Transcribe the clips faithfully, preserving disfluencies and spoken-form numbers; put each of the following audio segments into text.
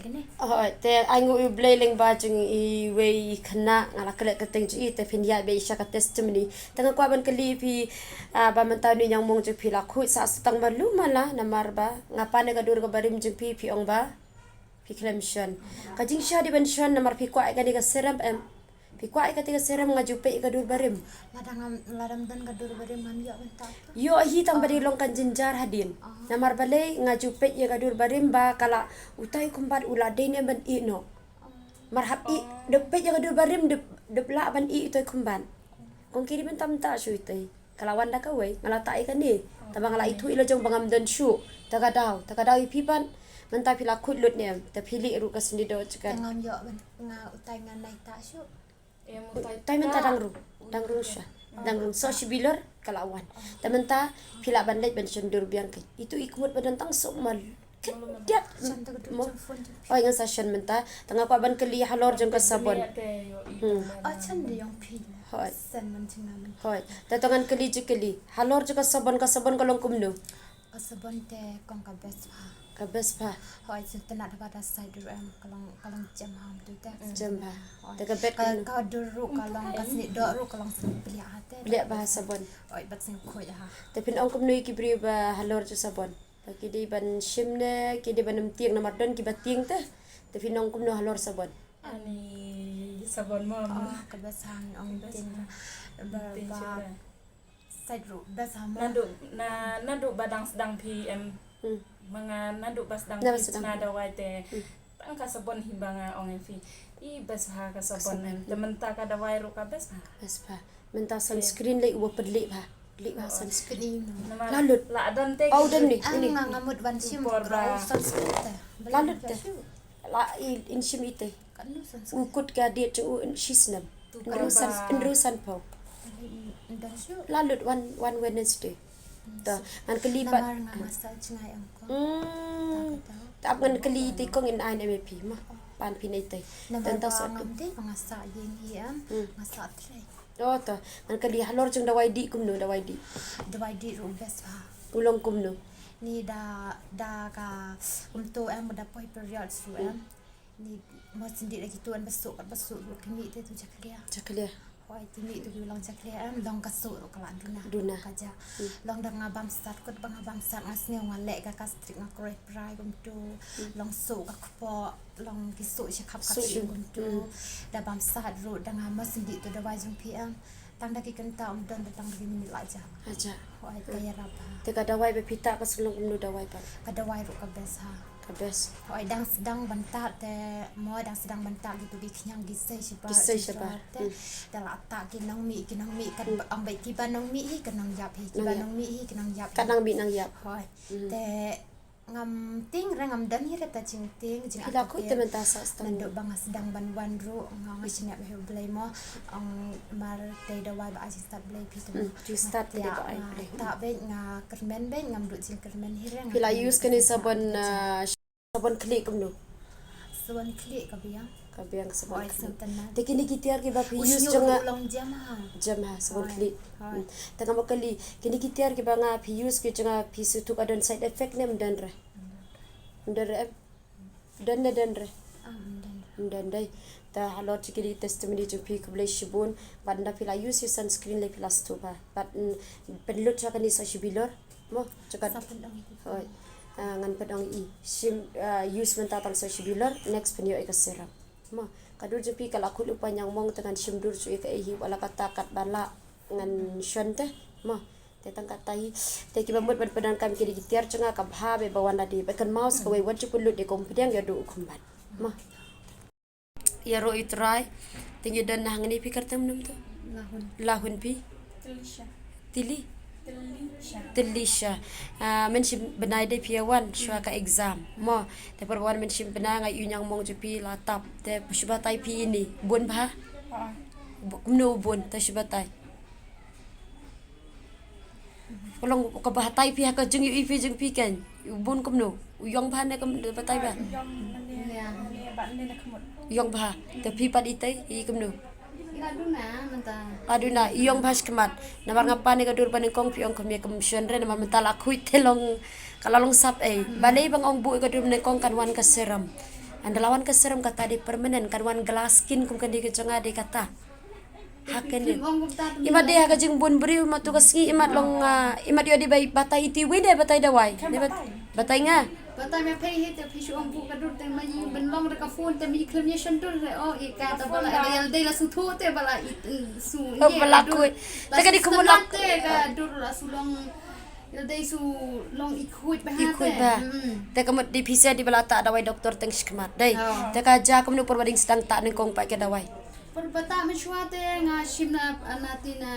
Kine. Oh, te ai ngu i Blei lyngba jong i wei i khynnah nga la klet ka teng jong i te phin ïa ba i sha ka testimony. Te nga kwah ban kylli phi, ah, ba mynta ni nyang mong jong phi la khuid sa sa tang ba lu mala namar ba nga pan ka dur ka barim jong phi phi ong ba phi khlem shon. Ka jingshah di ban shon namar phi kwah ka ni ka serum em. Phi kwah ïa kata ka serum nga ju peit ïa ka dur barim. Lada ngam, lada ngam don ka dur barim ngam ïoh mynta. Ïoh hi tang ba dei long kan jynjar hadien. Namar balei nga ju peit ïa ka dur barim ba ka la utai kumbat u la dei ne ban ïeh noh. Mar hap ïeh, dep peit ïa ka dur barim dep, dep lah ban ïeh utai kumbat. Kong ki dei ban tam ta shu utai. Ka la wan da kawei, nga la ta ïa kane. Taba nga la ithuh ïa la jong ba ngam don shuh. Ta ka daw, ta ka daw ïa phi pat. Mynta phi la khuid lut ne em, ta phi lieh ruh ka snidoh jaka. Te ngam ïoh ban, nga utai ngan nai ta shuh. Em, utai ta mynta dang rung, dang rung sha. Dang rung soh shi bilor ka la wan. Ta mynta phi lah ban leit ban shon dur biang ki. Itu i khmut ba don tang soh mal. Kediat. Shan ta ka dur jong phone jong phi. Oi, ngan sa shon mynta. Ta nga kwah ban kylli halor jong ka sabon. Hmm. Oh, chan de jong phi. Hoi. San man jong nga man. Hoi. Ta to ngan kylli ju kylli. Halor jong ka sabon, ka sabon ka long kumno? Ka sabon te kong ka best bha. Ka best bha. Hoi, jingtynnat haba da sait dur em, ka long, ka long jem ha, tu te. Jem bha. Hoi. Te ka bet ka, kumno? Ka dur ruh ka long, ka snidoh ruh ka long snidoh peliah ha te. Peliah bha sabon. Hoi, bad snidoh khuid ha. Te phin ong kumno ïa ki briew ba halor jong sabon? Ba ki dei ban shim ne ki dei ban ym tieng, namar don kiba tieng te. Te phin ong kumno halor sabon? Ani sabon mo. Oh, ka best ha, ong tieng. Ba, ba. Sait ruh best ha mo. Naduh, na, naduh ba dang sdang phi em. Hmm. Ma nga naduh ba sdang phi sna dawai te. Hmm. Tang ka sabon hi ba nga ong ïa phi. I best ha ka sabon em. Te mynta ka dawai ruh ka best ha. Best ha. Mynta sunscreen lei uba pynlih bha. Lih bha sunscreen. Namar la lut. La don te. Oh, don ni. Nga, nga mut ban shim por ba sunscreen te. La lut te. La i, in shim ite. Kan nu sunscreen. U kut ka diet jong u in shisnem. Nru san, nru san pau. Ndan shu. La lut wan, wan Wednesday. Ta ngan kylli pat. Namar nga nga sa jngai angkong. Hmm. Ta ngan kylli te kong in ai ne me phi ma. Pan phi nei te. Namar ba ngam dei ba nga sa ïing hi em. Hmm. Nga sa trei. Oh, ta ngan kylli halor jong dawai dih kumno, dawai dih? Dawai dih ruh best bha. U long kumno? Ni da, da ka, um, to em, da poi periods ruh em. Ni mo sendiri lagi tuan besuk kat besuk ruh ki mih te tu jakhlia. Jakhlia. Hoi, ki mih tu ki long jakhlia em, long ka suk ruh ka la duna. Duna. Ka ja. Hmm. Long da nga bam sat, kut ba nga bam sat nga sniew nga leh ka gastric nga kroi prai kumtu. Hmm. Long suk ka kpoh, long ki suk sha khap ka suk suk kumtu. Hmm. Da bam sat ruh da nga mo sendiri tu dawai jong phi em. Tang da ki kynta um don da tang da ki minit la ja. Aja. Hoi, ka ïarap ha. Te ka dawai ba phi ta ka suk long kumno dawai pat? Ka dawai ruh ka best ha. Ka best. Hoi, dang sdang ban ta te mo dang sdang ban ta ki tu ki khñiang ki sei shiba. Ki sei shiba. Te da la ta ki nongmih, ki nongmih kat ong beit kiba nongmih hi ki nongïap hi, kiba nongmih hi ki nongïap hi. Kat nongmih nongïap. Hoi. Te ngam tieng re, ngam don hi re ta jingtieng jing. Phi la khuid te mynta sa sdang. Naduh ba nga sdang ban wan ruh nga ong sngap ha U Blei mo. Ong mar te dawai ba ai jingstad Blei phi te mo. Jingstad te ba ai Blei. Ta beit nga kyrmen beit ngam duh jingkyrmen hi re. Phi la use kane sabon, ah, sabon khlieh kumno? Sabon khlieh ka biang. Ka biang ka sabon khlieh. Te kine ki tiar kiba phi use jong nga. Long jem ha. Jem ha sabon khlieh. Te nga ma kylli kine ki tiar kiba nga phi use ki jong nga phi sngewthuh ka don side effect ne ym don re? Ym don re em? Don ne don re? Ym don dei. Ta halor jong kine ki testimony jong phi khublei shibun. Bad nda phi la use ïa sunscreen lei phi la sngewthuh bha. Bad pynlut sha kane soh shi bilor. Mo, jaka. Hoi. Ah, ngan pynong i. Shim, ah, use mynta tang soh shi bilor, next pynïoh ïa ka serum. Mo, ka dur jong phi ka la kut u panyang mong te ngan shim dur shu ïa ka ei hi wala kata kat ba la ngan shon te. Mo, te tang kata hi. Te kiba mut ban pyndonkam kine ki tiar jong nga ka bha ba wan da dei ba kan maus kawei wat ju pynlut de kum pdiang ïa du u khumban. Mo. Ïaroh ïa u Trai. Te ngi don hangne phi kyrteng mano to? Lahun. Lahun phi? Tilisha. Tili? Tilisha. Tilisha. Ah, mynshim bnai dei phi ïa wan shuwa ka exam. Mo, te por ba wan mynshim bnai nga ïohi ñiangmong jong phi la tap. Te shu batai phi ïa ini. Bun bha? Kumno bun te shu batai. Ka long kaba hatai phi ha ka jingïohi phi jong phi kein. U bun kumno? U ïong bha ne kam batai bha? U ïong bha. Te phi pat ite i kumno? La duna, i ïong bha shakhmat. Namar nga pan ïa ka dur banyngkong phi ong kam ïa kam shon re namar mynta la khuid te long ka la long sap ei. Balei ba nga ong buh ïa ka dur banyngkong kan wan ka serum. Ynda la wan ka serum kata dei permanent, kan wan glass skin kum kane ka jong nga dei kata. Ha kane. Imat dei ha ka jingbun briew, imat tu ka sngi, imat long, ah, imat ïoh dei ba batai iti wei dei batai dawai. Dei bat-, batai nga. Batai ma phi hi te phi shu ong bu ka dur te ma i ben long da ka phone te ma i khlem ïa shan dur re. Oh, i ka ta ba la ïa dei la shu thu te ba la i, eh, shu Oh, ba la dur. Khuid. Te ka dei kumno la te ka dur la shu long. Ïa dei shu long i khuid ba ha te. I khuid ba. Hmm. Te ka mut dei phi sa dei ba la ta dawai doktor teng shi khmat dei. Oh. Te ka ja kumno por ba ding sdang ta nyngkong pat ka dawai. Por ba ta mynshuwa te nga shim na, na ti na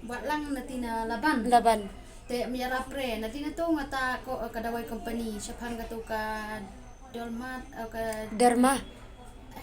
Watlang na ti na Laban. Laban. Te mia rapre na ti na tu nga ta ko ka dawai company shaphang ka tu ka Dolmat, eh, ka Derma.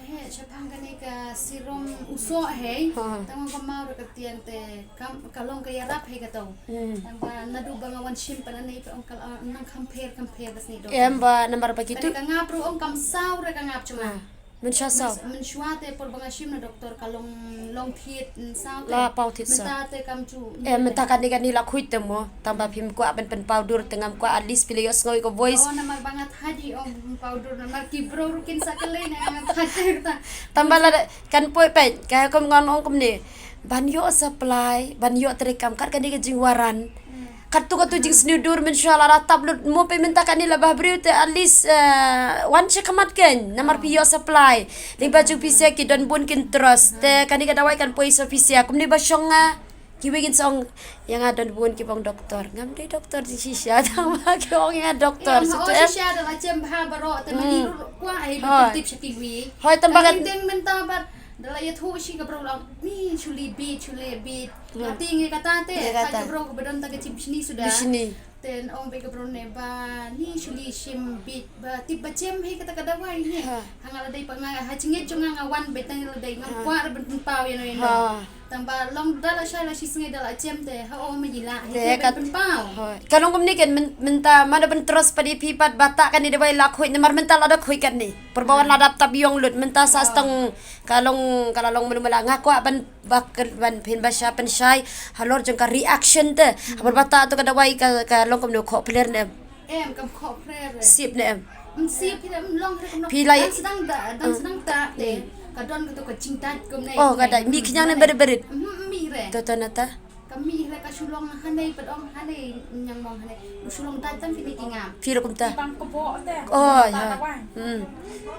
Eh, shaphang kane ka serum u soh hei. Ha. Tang ka mau da ka tiang te kam ka long ka ïarap hei ka tu. Hmm. Tang ba naduh ba nga wan shim pat nangne phi ong ka la nang kham pher kham pher ka snieh doh. Em ba namar ba kitu. Kane ka ngap ruh ong kam saw re ka ngap jong nga. Ha. Mynshuwa saw. Mynshuwa te por ba nga shim na doktor ka long, long thied, mm, saw te. La paw thied saw. Mynta te kam ju. Eh, mynta kane kane la khuid te mo. Tang ba phim kwah ban pynpaw dur te ngam kwah at least phi la ïohsngew ïa ka voice. Oh, namar ba nga thait ïa ong pynpaw dur namar ki briew ruh kin sa kylli ne nga thait te ta. Tang ba la kan poi peit ka kum ngan ong kumne. Ban ïoh supply, ban ïoh treikam kat kane ka jingwaran. Hmm. Katto katto jingsniew dur mynshuwa la tap lut mo peit mynta kane la bah briew te at least, eh, wan sha khmat kein namar phi ïoh supply. Lyngba jong phi sha ki don bun kin trust te kane ka dawai kan poi sha phi sha kumne ba shong nga. Kiwei kin sa ong ïa nga don bun ki bong doktor. Ngam dei doktor jingshisha tang ba ki ong ïa nga doktor. Ïa nga shisha da la jem bha baroh te mani ruh kwah ai ba tip sha kiwei. Hoi tang ba kan ding mynta ba da la ïathuh shi ka briew la ong ni shu li bit shu li bit. Nga tieng ïa kata te, ka briew kaba don ta ka chip bishni suda. Bishni. Te ong bad ka briew ne ba ni shu li shim bit ba tip ba jem hi kata ka dawai ne. Ha. Ha nga la dei pat nga ha jingngeit jong nga nga wan bad tang la dei ngam kwah ban pynpaw ïa no ïa no. Ha. Tang ba long da la shai la shi sngi da la jem te ha o ma ïa la hi te ban pynpaw. Ka long kumne kan mynta ma da ban trust pat ïa phi pat ba ta kane dawai la khuid namar mynta la da khuid kane. Por ba wan la dap tap ïong lut mynta sa stang ka long ka la long mano mala nga kwah ban Ba ka ban phin ba sha pynshai halor jong ka reaction te. Haba ba ta to ka dawai ka ka long kumno khoh pler ne em. Em kam khoh pler. Sip ne em. Sip hi ne em long hi kumno. Phi lai. Dan sdang da dan sdang ta te. Ka don ka to ka jingtat kumne. Oh ka dai mi khñiang ne berit berit. Mi re. To to na ta. Ka mi re ka shu long hanei pat ong hanei ñiang mong hanei. U shu long dait tang kine ki ngam. Phi ruh kumta. Bang kebok te. Oh ya. Hmm.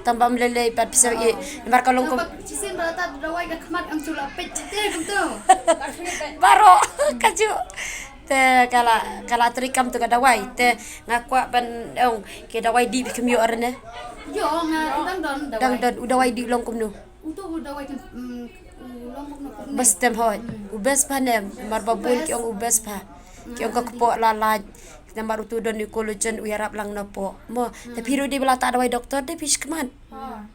Tang ba ym lei lei pat pisa i. Namar ka long kum. Chisin ba ta dawai ka khmat ang shu la peit te kumtu. Baroh ka ju. Te ka la ka la treikam tu ka dawai te nga kwah ban ong ki dawai dih phi kham ïoh re ne. Ïoh nga dang don dawai. Dang don u dawai dih long kumno. Uto u dawai kan, mm, u long bok na pok ne. Bas tem hoi. U bas pha ne, mar ba bun ki ong u bas pha. Ki ong ka kpoh la laj. Namar uto don u collagen u ïarap lang na poh. Mo, te phi ruh dei ba la ta dawai doktor dei phi shikmat.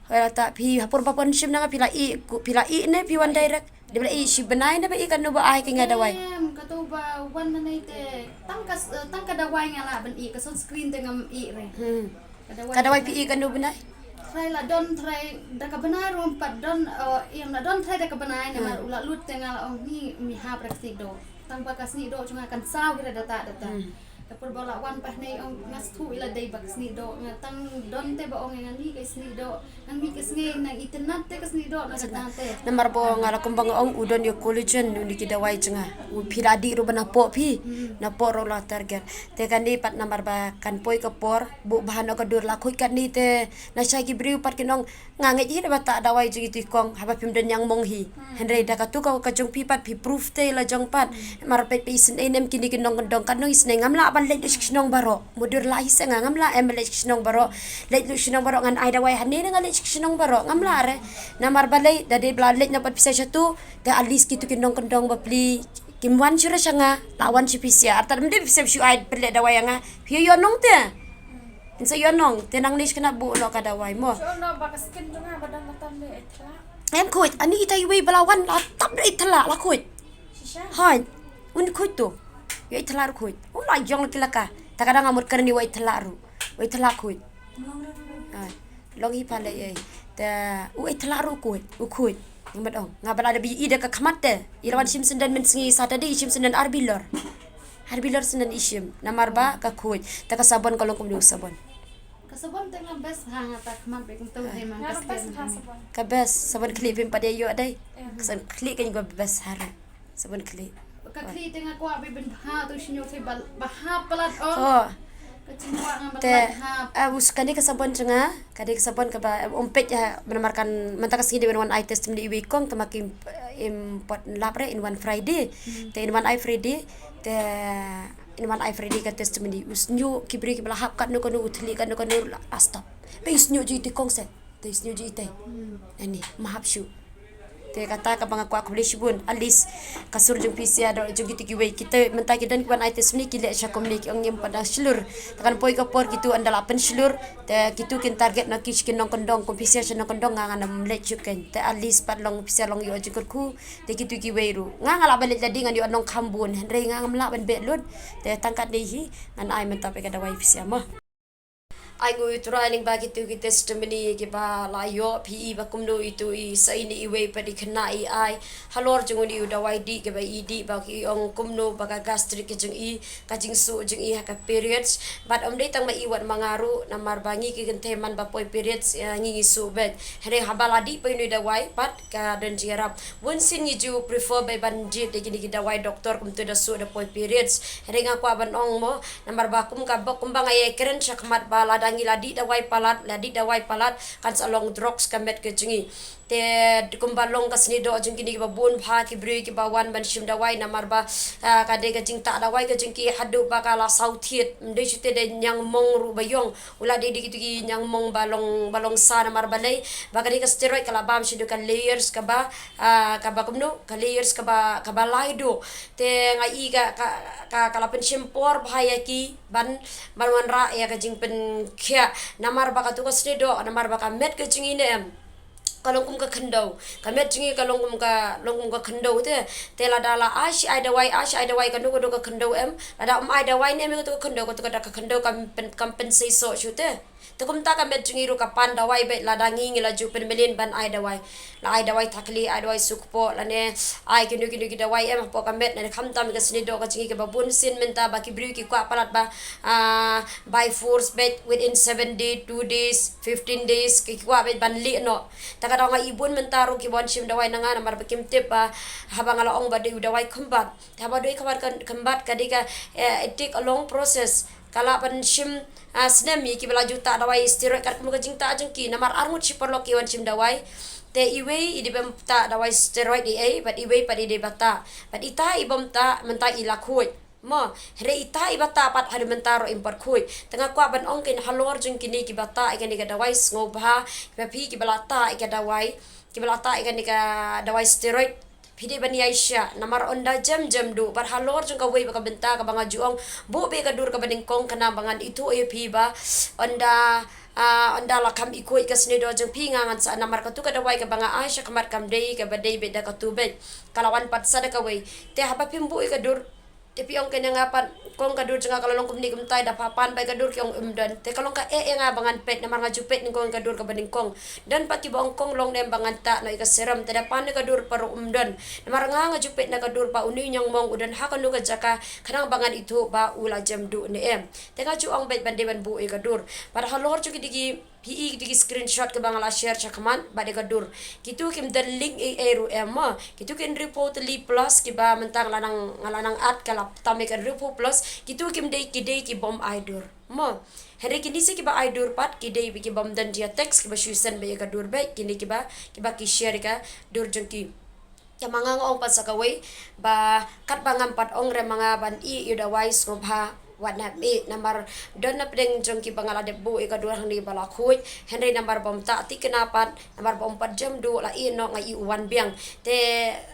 Hoi la ta phi hapor ba pon shim na nga phi la i, phi la i ne phi wan direct. Dei ba la i shi bnai ne ba i kano ba ai ki nga dawai. Em, kato ba wan na nei te tang ka, tang ka dawai nga la ban i ka sunscreen te ngam i re. Hmm. Ka dawai phi i kano bnai? Trai la don trai da ka bnai ruh pat don, eh, em la don trai da ka bnai namar u la lut te nga la ong ni mi hap ra ka snieh doh. Tang ba ka snieh doh jong nga kan saw hi ra data data. Ka por ba la wan pa nei ong nga shu i la dei ba ka snieh doh nga tang don te ba ong nga ni ka snieh doh. Nang mi ka sngi nang itynnat te ka snieh doh na ka tang te. Namar ba nga la kumba nga ong u don ïa collagen u ni ki dawai jong nga. U phi la dih ruh ba na poh phi. Na poh ruh la target. Te kane pat namar ba kan poi ka por buh bha noh ka dur la khuid katne te na shai ki briew pat ki nong nga ngeit hi da ba ta dawai jong itu i kong haba phim don ñiang mong hi. Hynrei da katu ka ka jong phi pat phi proof te la jong pat. Mar peit peit isynei ne em kine ki nongkyndong kan nong isynei ngam lah ban leit sha ki shnong baroh. Mudur lah hi se nga ngam lah em leit sha ki shnong baroh. Leit lut sha ki shnong baroh ngan ai dawai hangne ne nga leit sha ki shnong baroh ngam lah re. Namar balei da dei ba la leit noh pat pisa shatu te at least kitu ki nongkyndong bapli Kim wan shuh re sha nga, la wan sha phi sha. Artat mdei phi sha shu ai pynleh dawai ïa nga. Phi ïoh nong te. Nsa ïoh nong te nangne shi khynnah buh noh ka dawai mo. Shu noh ba ka skin jong nga ba dang la tam de ai thlak. Em khuid, ani ita iwei ba la wan la tap de ai thlak la khuid. Shisha. Hai. Un khuid tu. Ïoh ai thlak ru khuid. Un la jong la ki la ka. Ta ka dang amut kyrni wai thlak ru. Wai thlak khuid. Ai, long hi pha lei ei. Te u ei thlak ruh u khuid, u khuid. Nga mut ong nga ba la da ba i da ka khmat te. I la wan shim syndon mynsngi Saturday i shim syndon ar bilor. Ar bilor syndon i shim. Namar ba ka khuid. Te ka sabon ka long kumno u sabon. Ka sabon te nga best ha nga ta khmat be kumto dei mang Nga ka ro best skin ha ha. Sabon. Ka best sabon khlieh phim pat ïoh dei. Ka sabon khlieh ka ïoh best ha. Sabon khlieh. Ka khlieh te nga kwah be ban bha tu shu ñiew te ba bha palat ong. Oh. Ka chim kwah nga ba Te palat ha. Ah, us kane ka sabon jong nga, kane ka sabon kaba um peit ha, namar kan mynta ka sngi dei ban wan ai testimony iwei i kong, te ma kim, im pat lap re, in wan Friday. Te in wan ai Friday, te in wan ai Friday ka testimony. Us ñiew ki briew kiba la hap katno katno, u thylliej katno katno la stop. Be us ñiew ju ite kong se. Te us ñiew ju ite. Ani ma hap shu. Te kata kaba nga kwah khublei shibun. At least ka sur jong phi sha doh jong kito kiwei. Kita mynta ki don ki wan ai testimony ki leh sha kumne, ki ong ngim pat dang shlur. Te kan poi ka por kito ynda la pynshlur. Te kito kin target na ki sha ki nongkyndong, kum phi sha sha nongkyndong, nga ngan ym leit shuh kein. Te at least pat long phi sha long ïoh jingkyrkhu. Te kito kiwei ruh, nga nga lah ban leit lade, ngan ïoh nongkham bun. Hynrei nga ngam lah ban beh lut. Te tang katne hi ngan ai mynta pat ka dawai phi sha mo. Ai nguh ïa u Trai lyngba kito ki testimony kiba la ïoh, phi i ba kumno ito i sa ine iwei pat i khynnah i ai halor jong une u dawai dih kaba i dih, ba ki ong kumno ba ka gastric ka jong i, ka jingsuh jong i ha ka periods. Bad ym dei tang ma i, wat ma nga ruh, namar ba ngi ki kynthei man ba poi periods, eh, ngi ngi suh beit. Hynrei haba la dih pat ine i dawai pat ka don jingïarap. Bun sien ngi ju prefer beit ban jied ïa kine ki dawai doktor kumto da suh da poi periods. Hynrei nga kwah ban ong mo, namar ba kum ka bok kumba nga ïakren shakhmat ba lada ngi la dih dawai palat, la dih dawai palat, kan sa long drugs ka met ka jong ngi. Te kumba long ka snieh doh jong kine kiba bun bha ki briew kiba wan ban shim dawai, namar ba, ah, ka dei ka jingtah dawai ka jong ki haduh ba ka la saw thied, ym dei shuh te da ñiangmong ruh ba ïong. U la dei dei kito ki ñiangmong ba long, ba long sa, namar balei? Ba ka dei ka steroid ka la bam sha ka layers kaba, ah, kaba kumno, ka layers kaba, kaba lai duh. Te nga i ka, ka, ka, ka la pynshim por bha ïa ki ban, ban wanrah ïa ka jingpynkhiah. Namar ba kato ka snieh doh, namar ba ka met ka jong ngi ne em, ka long kum ka khyndew. Ka met jong ngi ka long kum ka, long kum ka khyndew te. Te lada la ai shi ai dawai, ai shi ai dawai, kano kano ka khyndew em. Lada ym ai dawai ne em, kato ka khyndew, kato ka da ka khyndew kam pyn, kam pynseisoh shuh te. Te kumta ka met jong ngi ruh ka pan dawai beit, lada ngi ngi la ju pynmlien ban ai dawai. La ai dawai thakli, ai dawai sukpoh, lane ai kino kino ki dawai em hapoh ka met, lane khamtam ka snieh doh ka jong ngi kaba bun sien mynta ba ki briew ki kwah palat ba, ah, by force beit, within seven day, two days, fifteen days, ki kwah beit ban lieh noh. Te ka daw nga i bun mynta ruh kiba wan shim dawai na nga, namar ba kim tip ba haba nga la ong ba dei u dawai khymbat. Te haba dei khymbat, khymbat ka dei ka, eh, it take a long process. Ka lah ban shim, ah, snem ïa kiba la ju tah dawai steroid, katkum ka jingtah jong ki, namar arngut shi paralok ki wan shim dawai. Te iwei i dei bym tah dawai steroid ei ei, bad iwei pat i dei ba tah. Bad ita i bym tah, mynta i la khuid. Mo, hynrei ita i ba tah pat haduh mynta ruh im pat khuid. Te nga kwah ban ong kein halor jong kine kiba tah ïa kane ka dawai, sngewbha ba phi kiba la tah ïa ka dawai, kiba la tah ïa kane ka dawai steroid, phi dei ban ïaishah, namar ynda jem jem duh, bad halor jong kawei pat ka bynta kaba nga ju ong, buh beit ka dur kaba nyngkong khnang ba ngan ithuh ïa phi ba ynda, ah, ynda la kham i khuid ka snieh doh jong phi, nga ngan sah, namar kato ka dawai kaba nga ai shakhmat kam dei kaba dei beit da kato beit, ka la wan pat sa da kawei. Te haba phim buh ïa ka dur, te phi ong kein ïa nga pat, kong, ka dur jong nga ka la long kumne kumtai, da pha pan beit ka dur, ki ong ym don. Te ka long ka eh ïa nga ba ngan peit, namar nga ju peit nyngkong ïa ka dur kaba nyngkong. Don pat kiba ong, kong, long ne em ba ngan tah noh ïa ka serum, te da pan ïa ka dur pat ruh ym don. Namar nga nga ju peit na ka dur ba une u ñiangmong u don ha kano ka jaka, khnang ba ngan ithuh ba u la jem duh ne em. Te nga ju ong beit ban dei ban buh ïa ka dur. Bad halor jong kine ki, phi i kine ki screenshot kiba nga la share shakhmat bad ïa ka dur, kito kim don link ei ei ruh em mo. Kito ki Hynriewphew tylli plus kiba mynta nga la nang, nga la nang add, ka la tam ïa ka Hynriewphew plus, kito kim dei, ki dei ki bym ai dur mo. Hynrei kine sa kiba ai dur pat ki dei ki bym don jingïatext, kiba shu send beit ïa ka dur beit, kine kiba, kiba ki share ïa ka dur jong ki. Te ma nga nga ong pat sa kawei ba katba ngam pat ong re ma nga ban ïeh ïa u dawai, sngewbha wat nang ïeh, namar don na pdeng jong kiba nga la dep buh ïa ka dur hangne ba la khuid. Hynrei namar bym tah thikna pat, namar ba ym pat jem duh, la ïeh noh, nga ïeh u wan biang. Te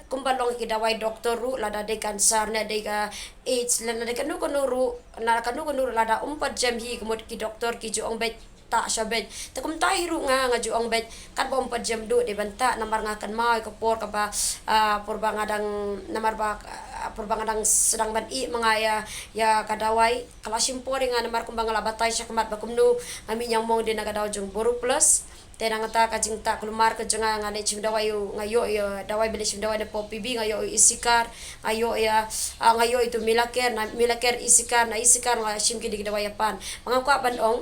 kumba long ki dawai doktor ruh, lada dei cancer ne dei ka AIDS, lada dei kano kano ruh, na kano kano ruh, lada ym pat jem hi, ka mut ki doktor ki ju ong beit tah sha beit. Te kumta hi ruh nga, nga ju ong beit, katba ym pat jem duh dei ban tah, namar nga kynmaw ïa ka por kaba, ah, por ba nga dang, namar ba, ah, por ba nga dang sdang ban ïeh ma nga ïa, ïa ka dawai, ka la shim por ïa nga, namar kumba nga la batai shakhmat ba kumno nga mih ñiangmong dei na ka daw jong Boroplus. Te nangta ka jingtah kulmar ka jong nga, nga leit shim dawai, nga ïoh ïa dawai ban leit shim dawai na poh P B, nga ïoh ïa Isikar, nga ïoh ïa, ah, nga ïoh ïa tu Milacare, na Milacare Isikar, na Isikar nga shim kine ki dawai ïa pan. Ma nga kwah ban ong,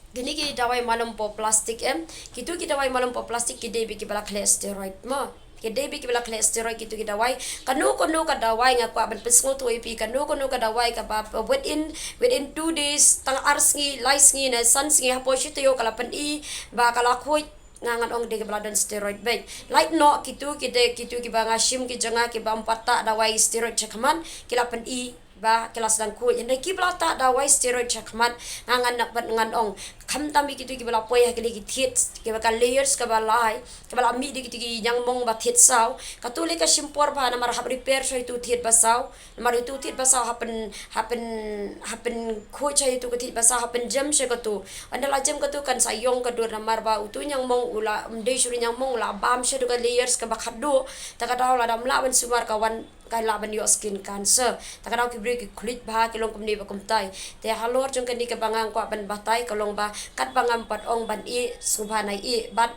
Kine ki dawai malum po plastik em. Kitu ki dawai malum po plastik ki dei beit kiba la khleh steroid mo. Ki dei beit kiba la khleh steroid kitu ki dawai. Kano kano ka dawai nga kwah ban pynsngewthuh ïa phi, kano kano ka dawai kaba within, within two days, tang ar sngi, lai sngi ne san sngi, hapoh shi taïew ka la pyni ba ka la khuid, nga ngan ong dei kaba la don steroid beit. Lait noh kitu ki dei, kitu kiba nga shim ki jong nga kiba ym pat tah dawai steroid shakhmat, ki la pyni ba ki la sdang khuid. Hynrei kiba la tah dawai steroid shakhmat, nga ngan, ngan ong, khamtam ïa kitu kiba la poi ha kine ki thied, kiba ka layers kaba lai, kaba la mih da kitu ki ñiangmong ba thied saw. Katu lei ka shim por bha namar hap repair sha itu thied ba saw. Namar itu thied ba saw hap pyn, hap pyn, hap pynkhuid sha itu ka thied ba saw, hap pynjem sha katu. Ynda la jem katu kan sa ïong ka dur namar ba utu ñiangmong u la, ym dei shuh ñiangmong, u la bam sha itu ka layers kaba khatduh. Ta ka daw lada ym lah ban sumar ka wan, ka lah ban ïoh skin cancer. Ta ka daw ki briew ki khlieh bha, ki long kumne ba kumtai. Te halor jong kane kaba nga kwah ban batai ka long ba katba ngam pat ong ban ïeh, sngewbha nai ïeh. Bad,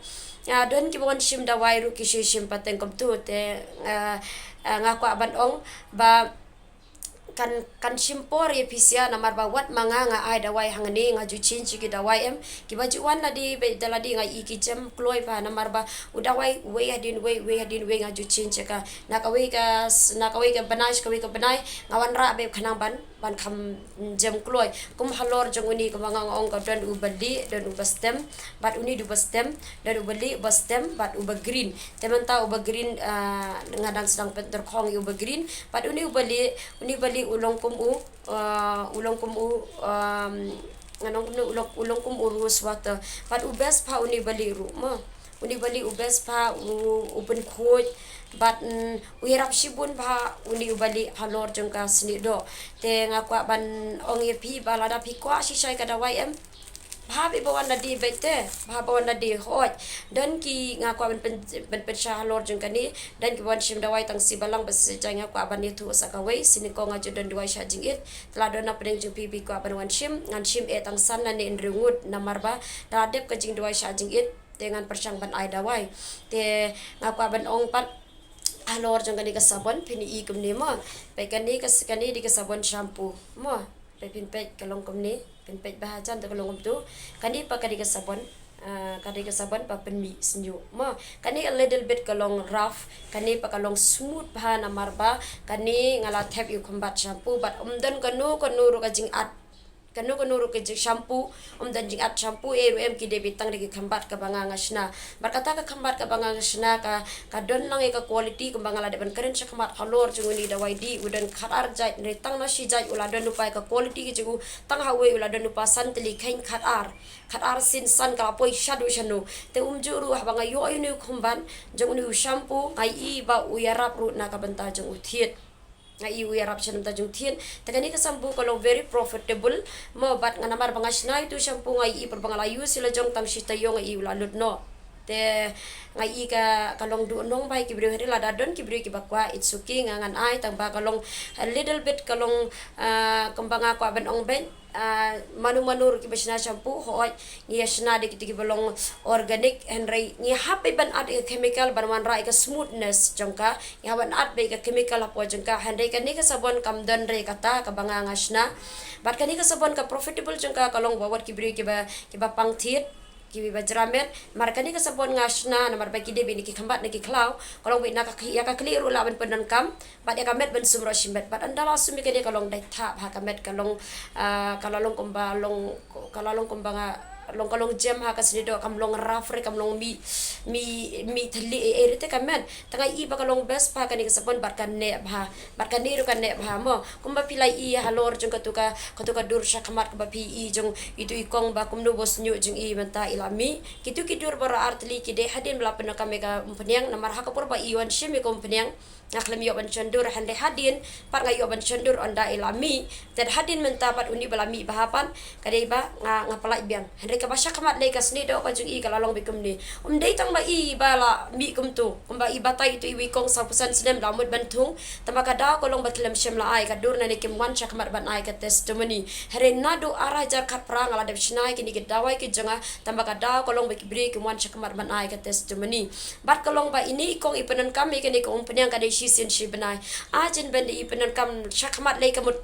ah, don kiba wan shim dawai ruh ki shu shim pateng kumtu. Te, ah, ah, nga kwah ban ong ba kan, kan shim por ïa phi sha, namar ba wat ma nga nga ai dawai hangne, nga ju change ki dawai em. Kiba ju wan lade beit da lade nga ïohi ki jem kloi bha, namar ba u dawai uwei hadien uwei, uwei hadien uwei, nga ju change ka. Na kawei ka s-, na kawei ka bnai sha kawei ka bnai, nga wanrah beit khnang ban, ban kham jem kloi. Kum halor jong une kumba nga ong ka don uba lieh, don uba stem, bad une du ba stem, don uba lieh, uba stem, bad uba green. Te mynta uba green, ah, nga dang sdang pyndonkam ïa uba green, bad une uba lieh, une uba lieh u long kum u, ah, u long kum u, um, ngan ong kumno, u long, u long kum u rose water. Bad u best bha une uba lieh ruh mo. Une uba lieh u best bha, u, u pynkhuid. Bad, mm, u ïarap shibun bha une uba lieh halor jong ka snieh doh. Te nga kwah ban ong ïa phi ba lada phi kwah shisha ïa ka dawai em, bha beit ba wan lade beit te, bha ba wan lade hooid. Don ki, nga kwah ban pyn, ban pynshai halor jong kane, don kiba wan shim dawai tang shi balang ba shi jait, nga kwah ban ïathuh sa kawei, shi nyngkong nga ju don duwai shah jingit. Te la don na pdeng jong phi phi kwah ban wan shim, ngan shim eh tang san lane hynriew ngut, namar ba da la dep ka jingduwai shah jingit te ngan pyrshang ban ai dawai. Te nga kwah ban ong pat halor jong kane ka sabon, phin ïohi kumne mo. Peit kane ka s-, kane dei ka sabon shampoo mo. Peit, phin peit ka long kumne, phin peit bha hajan te ka long kumtu. Kane pat ka dei ka sabon, ah, ka dei ka sabon ba pynmih shñiuh mo. Kane a little bit ka long rough, kane pat ka long smooth bha namar ba kane nga la thep ïa u khymbat shampoo, bad ym don kano kano ruh ka jingat, kano kano ruh ka jing shampoo, ym don jingat shampoo eh ruh em, ki dei beit tang da ki khymbat kaba nga nga shna. Bad kata ka khymbat kaba nga nga shna ka, ka don lang ïa ka quality kumba nga la dep ban kren shakhmat halor jong une u dawai, dei u don khatar jait, hynrei tang na shi jait u la don lypa ïa ka quality ka jong u, tang ha uwei u la don lypa san tylli kheiñ khatar. Khatar sien san ka la poi shaduh shano. Te um ju ruh haba nga ïoh ïa une u khymbat jong une u shampoo, nga ïohi ba u ïarap ruh na ka bynta jong u thied. Nga ïohi u ïarap sha na bynta jong u thied. Te kane ka shampoo ka long very profitable mo, bad nga namar ba nga shna ïa utu u shampoo nga ïohi pat ba nga la use ïa la jong tang shi taïew nga ïohi u la lut noh. Te nga ïohi ka, ka long duhnong bha ïa ki briew, hynrei lada don ki briew kiba kwah, it's okay, nga ngan ai, tang ba ka long a little bit ka long, ah, kumba nga kwah ban ong beit, ah, mano mano ruh kiba shna shampoo, hooid, ngi ïa shna da kitu kiba long organic, hynrei ngi hap beit ban add ïa ka chemical ban wanrah ïa ka smoothness jong ka, ngi hap ban add beit ïa ka chemical hapoh jong ka, hynrei kane ka sabon kam don re kata kaba nga nga shna. Bad kane ka sabon ka profitable jong ka ka long ba wat ki briew kiba, kiba pang thied, kiba jramet, namar kane ka sabon nga shna, namar ba ki dei beit na ki khymbat na ki khlaw, ka long beit na ka khlieh, ïa ka khlieh ruh lah ban pyndonkam, bad ïa ka met ban sum ruh shimet, bad ynda la sum ïa kane ka long dait thah bha ka met, ka long, ah, ka la long kumba long, ka la long kumba nga, long ka long jem ha ka snieh doh, kam long rough re, kam long mih, mih, mih thylliej ei ei re te ka met. Te nga ïohi ba ka long best bha kane ka sabon bad ka neh bha. Bad kane ruh ka neh bha mo. Kumba phi la ïohi halor jong katu ka, katu ka dur shakhmat kaba phi ïohi jong itu i kong ba kumno ba u shñiuh jong i mynta i la mih. Kitu ki dur baroh artylli ki dei hadien ba la pyndonkam ïa ka umphniang, namar ha ka por ba i wan shim ïa ka umphniang nga khlem ïoh ban shon dur, hynrei hadien pat nga ïoh ban shon dur ynda i la mih. Te hadien mynta pat une ba la mih bha pat ka dei ba nga, nga pynlait biang. Hynrei kaba shakhmat lei ka snieh doh ka jong i ka la long beit kumne. Ym dei tang ba i ba la mih kumtu, kumba i batai itu iwei i kong sawphew san snem la mut ban thung. Tangba ka daw ka long ba khlem shym la ai ka dur, nangne kim wan shakhmat ban ai ka testimony. Hynrei naduh ar hajar khatphra nga la dep shna ïa kine ki dawai ki jong nga, tangba ka daw ka long ba ki briew kim wan shakhmat ban ai ka testimony. Bad ka long ba ine i kong i pyndonkam ïa kane ka umphniang ka dei shisien shi bnai. Ar jin bnai i pyndonkam shakhmat lei ka mut,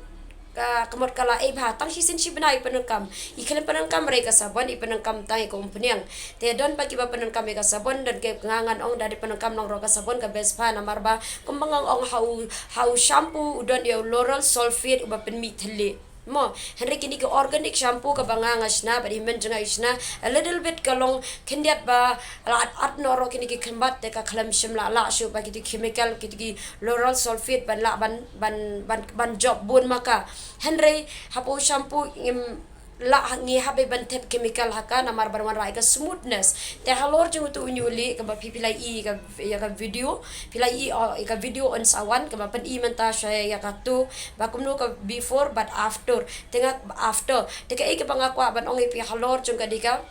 Ka mut ka la ei bha, tang shisien shi bnai i pyndonkam. I khlem pyndonkam re ka sabon, i pyndonkam tang ïa ka umphniang. Te don pat kiba pyndonkam ïa ka sabon, don ki, nga ngan ong da dei pyndonkam lang ruh ka sabon ka best bha, namar ba kumba nga ong, ha u, ha u shampoo u don ïa u lauryl sulfate uba pynmih thylliej. Mo, hynrei kine ki organic shampoo kaba nga nga shna, bad i hynmen jong nga i shna, a little bit ka long khyndiat ba la at at noh ruh kine ki khynbat, te ka khlem shym lah lah shuh ba kito ki chemical, kito ki lauryl sulfate ban lah ban, ban, ban, ban jop bun ma ka. Hynrei hapoh shampoo ngim lah, ngi hap ban thep chemical ha ka namar ban wanrah ïa ka smoothness. Te halor jong uto u ñiuhlieh kaba phi, phi la i ka, ïa ka video, phi la i, oh, ïa ka video yn sa wan kaba pyni mynta sha ïa kato ba kumno ka before bad after. Te nga after. Te kaei kaba nga kwah ban ong ïa phi halor jong ka dei ka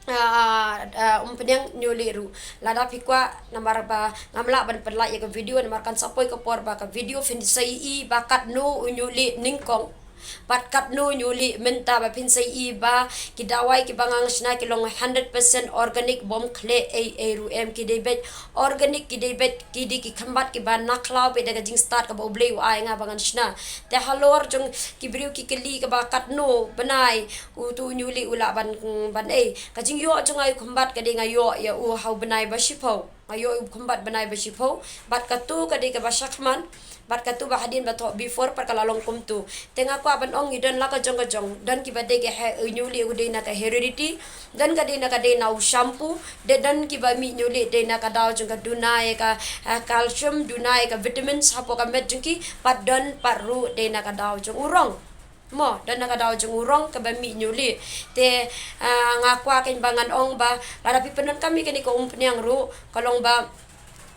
ah, ah, umphniang ñiuhlieh ruh. Lada phi kwah, namar ba ngam lah ban pynlait ïa ka video, namar kan sa poi ka por ba ka video phin sa ïohi ba katno u ñiuhlieh nyngkong bad katno u ñiuhlieh mynta, ba phin sa ïohi ba ki dawai kiba nga shna ki long hundred percent organic, bym khleh ei ei ruh em, ki dei beit organic, ki dei beit, ki dei ki khynbat kiba na khlaw beit da ka jingstad kaba U Blei u ai nga ba ngan shna. Te halor jong ki briew ki kylli kaba katno bnai uto u ñiuhlieh u lah ban, ban ei. Ka jingïoh jong nga ïa u khynbat ka dei nga ïoh ïa u ha u bnai ba shiphew. Nga ïoh ïa u khynbat bnai ba shiphew. Bad kato ka dei kaba shakhmat. Bad kato ba hadien ba thoh before pat ka la long kumto. Te nga kwah ban ong ngi don la ka jong ka jong. Don kiba dei ka he-, u ñiuhlieh u dei na ka heredity. Don ka dei na ka dei na u shampoo. Te don kiba mih ñiuhlieh dei na ka daw jong ka duna ïa ka, ah, calcium, duna ïa ka vitamins hapoh ka met jong ki. Bad don pat ruh dei na ka daw jong u rong. Mo, don na ka daw jong u rong kaba mih ñiuhlieh. Te, ah, nga kwah kein ba ngan ong ba lada phi pyndonkam ïa kane ka umphniang ruh, ka long ba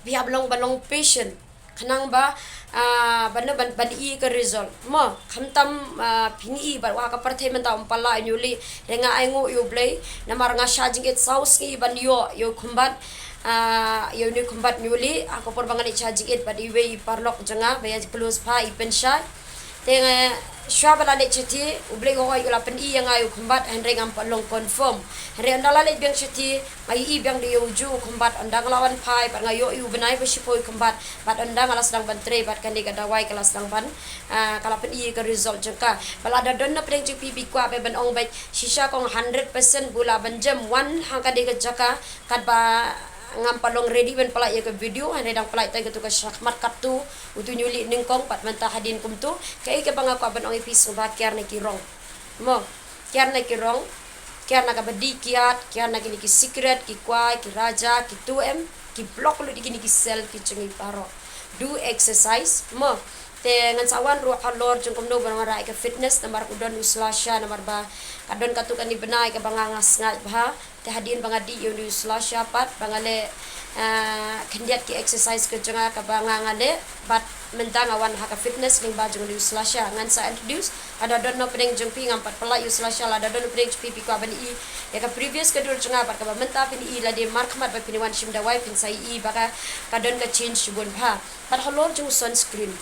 phi hap long, ba long patient. Khnang ba, ah, ban, ban, ban i ka result. Mo, khamtam, ah, phin i bad ha ka pyrthei mynta ym pat lah ñiuhlieh. Te nga ainguh ïa U Blei namar nga shah jingit saw sngi ban ïoh ïa u khynbat, ah, ïa une u khynbat ñiuhlieh. Ha ka por ba nga leit shah jingit bad iwei i paralok jong nga ba ïa close bha, i pynshai. Te nga, shuwa ba la leit shatei, U Blei u hoi u la pyni ïa nga ïa u khynbat, hynrei ngam pat long confirm. Hynrei ynda la leit biang shatei, nga ïohi biang da ïa u juh u khynbat, ynda nga la wan phai bad nga ïoh ïa u bnai ba shiphew u khynbat, bad ynda nga la sdang ban trei bad kane ka dawai ka la sdang ban, ah, ka la pyni ïa ka result jong ka. Bad lada don na pdeng jong phi ba kwah ban ong ba shisha kong hundred percent ba u lah ban jem, wan ha kane ka jaka, katba ngam pat long ready ban pynlait ïa ka video, hynrei dang pynlait tang kato ka shakhmat, kato uto u ñiuhlieh nyngkong pat mynta hadien kumto. Kaei kaba nga kwah ban ong ïa phi, sngewbha kiar na ki rong. Mo, kiar na ki rong, kiar na kaba dih kiad, kiar na kine ki cigarette, ki kwai, ki raja, kito em, ki block lut ïa kine ki cell ki jong ngi baroh. Do exercise, mo. Te ngan sa wan ruh halor jong kumno ban wanrah ïa ka fitness, namar u don u slasha, namar ba ka don kato kane bnai kaba nga nga sngaid bha. Te hadien ba nga dih ïa une u slasha pat, ba nga leh, ah, khyndiat ki exercise ka jong nga kaba nga nga leh, bad mynta nga wan ha ka fitness lyngba jong une u slasha. Ngan sa introduce, lada don na pdeng jong phi, ngam pat pynlait ïa u slasha, lada don na pdeng jong phi ba kwah ban i ïa ka previous ka dur jong nga bad kaba mynta phin i, lada markhmat ba phin wan shim dawai phin sa i ba ka, ka don ka change shibun bha. Bad halor jong u sunscreen.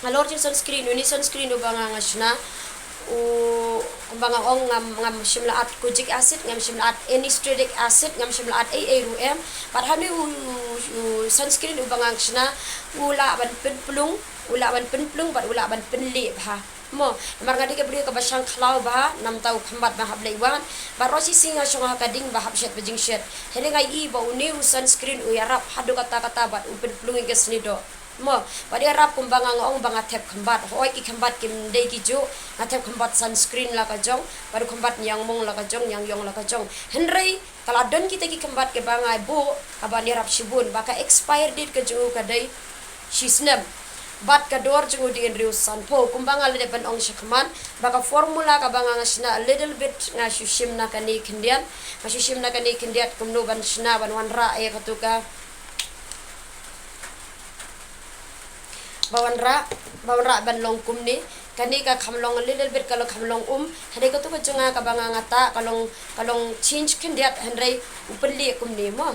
Halor jong u sunscreen, une u sunscreen uba nga nga shna, u, kumba nga ong, ngam, ngam shym la add kojic acid, ngam shym la add anisteric acid, ngam shym la add ei ei ruh em. Bad hangne u, u, u sunscreen uba nga nga shna, u lah ban pynplung, u lah ban pynplung bad u lah ban pynlieh bha. Mo, namar nga dei ka briew kaba shang khlaw bha, namar uta u khynbat ba hap leit wan. Baroh shi sngi nga shong ha ka ding ba hap shet ba jingshet. Hynrei nga i ba une u sunscreen u ïarap haduh katta katta bad u pynplung ïa ka snieh doh. Mo, bad ïarap kumba nga nga ong ba nga thep khynbat. Hooid ki khynbat kim dei ki juh, nga thep khynbat sunscreen la ka jong, bad u khynbat ñiangmong la ka jong, ñiangïong la ka jong. Hynrei ka la don kita ki khynbat kiba nga buh, kaba ïarap shibun, ba ka expire date ka jong u ka dei shi snem. Bad ka dor jong u dei hynriew sanphew, kumba nga la dep ban ong shakhmat, ba ka formula kaba nga nga shna a little bit nga shu shim na kane khyndiat, nga shu shim na kane khyndiat kumno ban shna ban wanrah ïa kato ka ba wanrah, ba wanrah ban long kumne. Kane ka kham long a little bit, ka long kham long um. Hynrei kato ka jong nga kaba nga nga tah, ka long, ka long change khyndiat, hynrei u pynlieh kumne mo.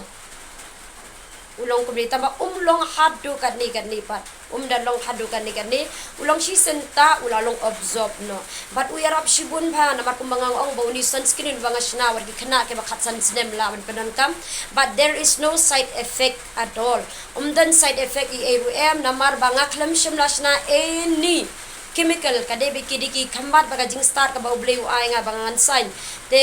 U long kumne, tangba um long haduh katne katne pat. Um da long haduh katne katne. U long shisien tah, u la long absorb noh. Bad u ïarap shibun bha, namar kumba nga ong ba une u sunscreen ba nga shna, wat ki khynnah kiba khatsan snem lah ban pyndonkam. But there is no side effect at all. Ym don side effect ei ei ruh em, namar ba nga khlem shym la shna any chemical, ka dei ba ki dei ki kham bad ba ka jingstad kaba U Blei u ai nga ba ngan sign. Te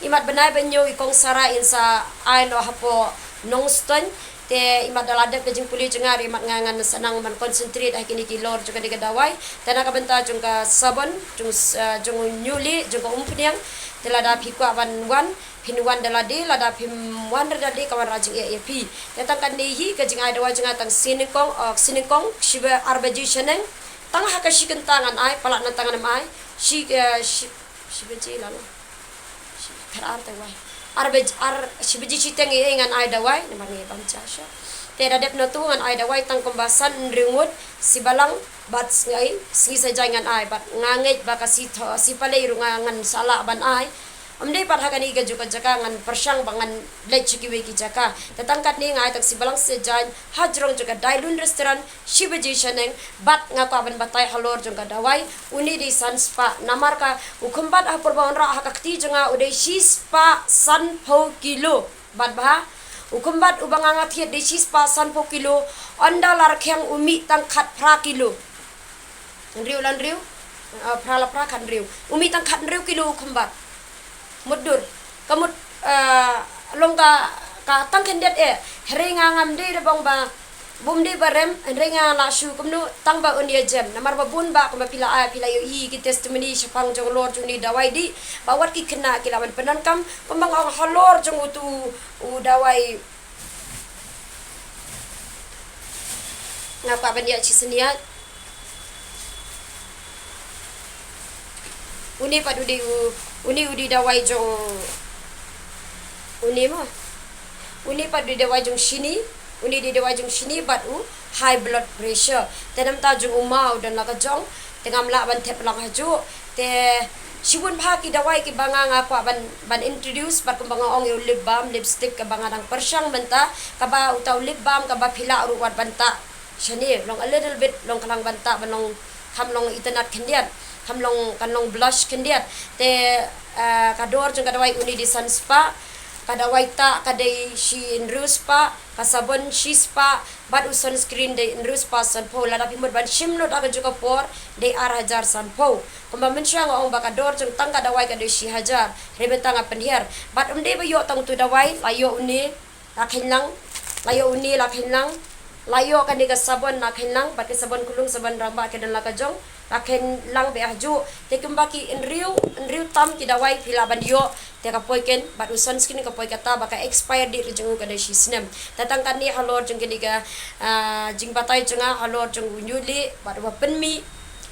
imat bnai ba ñiew i kong Sara in sa ai noh hapoh Nongstoiñ. Te imat da la dep ka jingpule jong nga, imat nga ngan sa nang ban concentrate ha kine ki lor jong kane ka dawai. Te na ka bynta jong ka sabon, jong s-, ah, jong u ñiuhlieh, jong ka umphniang. Te lada phi kwah ban wan, phin wan da lade, lada phim wan da lade ka wanrah jingeh ïa phi. Te tang kane hi ka jingai dawai jong nga tang shi nyngkong, ah, shi nyngkong, shi ba ar baji shaneng. Tang ha ka shi kynta ngan ai, palat na tang ngan ai. Shi, ah, shi, shi baji la la. Shi, khat ar te wai. Ar baj-, ar, shi baji shiteng ïa ngan ai dawai, namar ngi bam ja sha. Te da dep na tu ngan ai dawai tang kumba san hynriew ngut, shi balang, bad sngi, sngi sa jai ngan ai, bad nga ngeit ba ka shi tho, shi palei ruh nga ngan sa lah ban ai. Ym dei pat ha kane ka juh ka jaka ngan pyrshang ba ngan leit sha kiwei ki jaka. Te tang katne nga ai tang shi balang shi jaiñ, ha jrong jong ka Dailun Restaurant, shi baji shaneng, bad nga kwah ban batai halor jong ka dawai, une dei san spah, namar ka u khumbat ha por ba wanrah ha ka kti jong nga u dei shi spah sanphew kilo, bad bha, u khumbat uba nga nga thied dei shi spah sanphew kilo, ynda la rkheng u mih tang khatphra kilo. Hynriew la hynriew, ah, phra la phra khathynriew. U mih tang khathynriew kilo u khumbat. Mutdur. Ka mut, ah, long ka, ka tang khyndiat eh. Hynrei nga ngam dei da bong ba, bym dei ba rem, hynrei nga la shu kumno, tang ba un ïa jem. Namar ba bun ba kumba phi la ai, phi la ïohi ki testimony shaphang jong lor jong une dawai dih. Ba wat ki khynnah ki la ban pyndonkam, kumba nga ong halor jong utu u dawai nga kwah ban ïa shisien ïa. Une pat u dei u, une u dei dawai jong, une mo. Une pat u dei dawai jong shini, une dei dawai jong shini bad u high blood pressure. Te namar ta jong u ma u don la ka jong, te ngam lah ban thep lang hajuh. Te shibun bha ki dawai kiba nga nga kwah ban, ban introduce, bad kumba nga ong ïa u lip balm, lipstick kaba nga dang pyrshang mynta, kaba uta u lip balm kaba phi lah ruh wat ban tah shane, long a little bit, long ka lang ban tah, ban long, kham long itynnad khyndiat, kham long, kan long blush khyndiat. Te, ah, ka dor jong ka dawai une dei san spah, ka dawai tah ka dei shi hynriew spah, ka sabon shi spah, bad u sunscreen dei hynriew spah sanphew. Lada phi mut ban shim lut ha ka juh ka por, dei ar hajar sanphew. Kumba mynshuwa nga ong ba ka dor jong tang ka dawai ka dei shi hajar, hynrei mynta nga pynhiar. Bad ym dei ba ïoh tang utu dawai, la ïoh une, la kheiñ lang, la ïoh une, la kheiñ lang, la ïoh kane ka sabon, la kheiñ lang, bad ka sabon khulung, sabon rangbah ki don la ka jong, la kheiñ lang beit hajuh. Te kumba ki hynriew, hynriew tam ki dawai phi lah ban ïoh, te ka poi keiñ, bad u sunscreen ka poi kata, ba ka expire date ka jong u ka dei shi snem. Te tang kane halor jong kane ka, ah, jingbatai jong nga halor jong u ñiuhlieh, bad uba pynmih,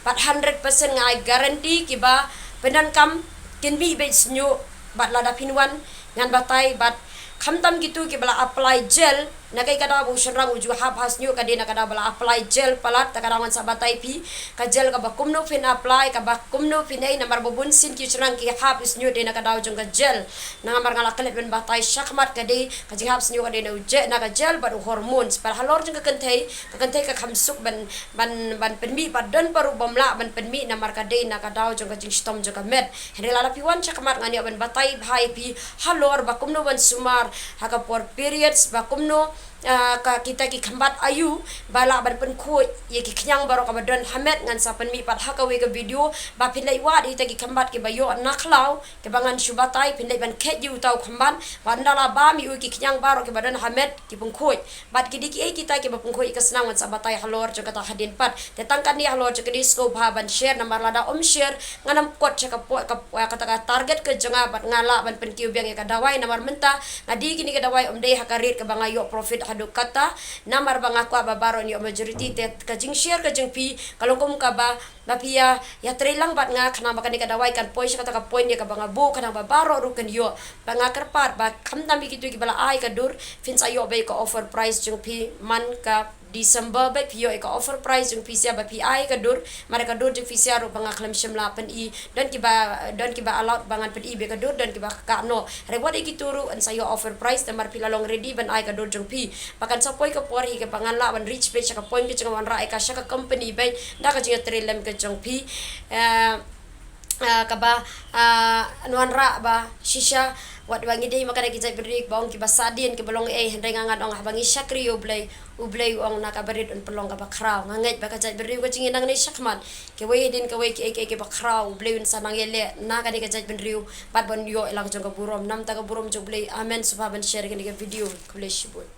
bad hundred percent nga ai guarantee kiba pyndonkam kin mih beit shñiuh, bad lada phin wan ngan batai, bad khamtam kitu kiba la apply gel, na kaei ka daw ba u shynrang u ju hap ha shñiuh ka dei na ka daw ba la apply gel palat, te ka daw ngan sa batai phi ka gel kaba kumno phin apply, kaba kumno phin ei, namar ba bun sien ki shynrang ki hap shñiuh dei na ka daw jong ka gel. Namar nga la klet ban batai shakhmat ka dei, ka jinghap shñiuh ka dei na u je-, na ka gel bad u hormones. Bad halor jong ka kynthei, ka kynthei ka kham suk ban, ban, ban pynmih, bad don pa ruh bym lah ban pynmih namar ka dei na ka daw jong ka jingshitom jong ka met. Hynrei lada phi wan shakhmat ngan ïoh ban batai bha ïa phi halor ba kumno ban sumar ha ka por periods, ba kumno, ah, ka kita ki khynbat aïu ba lah ban pynkhuid ïa ki khñiang baroh kaba don ha met. Ngan sa pynmih pat ha kawei ka video ba phin leit wad ïa kita ki khynbat kiba ïoh na khlaw, kiba ngan shu batai, phin leit ban khet ïa uta u khynbat, ba ynda la bam ïa u ki khñiang baroh kiba don ha met ki pynkhuid. Bad ki dei kiei kita kiba pynkhuid ïa ka snam, ngan sa batai halor jong kata hadien pat. Te tang kane halor jong kane sngewbha ban share, namar lada ym share ngan ym kot sha ka po-, ka, kata ka target ka jong nga, bad nga lah ban pynkiew biang ïa ka dawai. Namar mynta nga die kine ka dawai ym dei ha ka rate kaba nga ïoh profit haduh katta, namar ba nga kwah ba baroh ïoh majority. Te ka jingshare ka jong phi ka long kum kaba, ba phi ïa, ïa trei lang bad nga, khnang ba kane ka dawai kan poi sha kata ka point ïa kaba nga buh, khnang ba baroh ruh kin ïoh. Ba nga kyrpad ba khamtam ïa kitu kiba la ai ka dur, phin sa ïoh beit ka offer price jong phi man ka December beit, phi ïoh ïa ka offer price jong phi sha ba phi ai ka dur, namar ka dur jong phi sha ruh ba nga khlem shym la pyni, don kiba, don kiba allowed ba ngan pyni beit ka dur, don kiba ka noh. Hynrei wat ïa kitu ruh yn sa ïoh offer price, namar phi la long ready ban ai ka dur jong phi. Ba kan sa poi ka por hi kaba ngan lah ban reach beit sha ka point ka jingwanrah ïa ka sha ka company beit da ka jingïatrei lem ka jong phi. Eh, ah, kaba, ah, wanrah ba shisha wat ba ngi dei ma kane ki jaitbynriew ba ong kiba sahdien kiba long ei, hynrei nga ngan ong haba ngi shakri ïa U Blei, U Blei u ong na kaba rit un pynlong kaba khraw. Nga ngeit ba ka jaitbynriew ka jong ngi nangne shakhmat, kawei hadien kawei kiei kiei kiba khraw U Blei un sa nang ïaleh na kane ka jaitbynriew bad ban ïoh ïa la ka jong ka burom, namta ka burom jong U Blei. Amen. Sngewbha ban share kane ka video. Khublei shibun.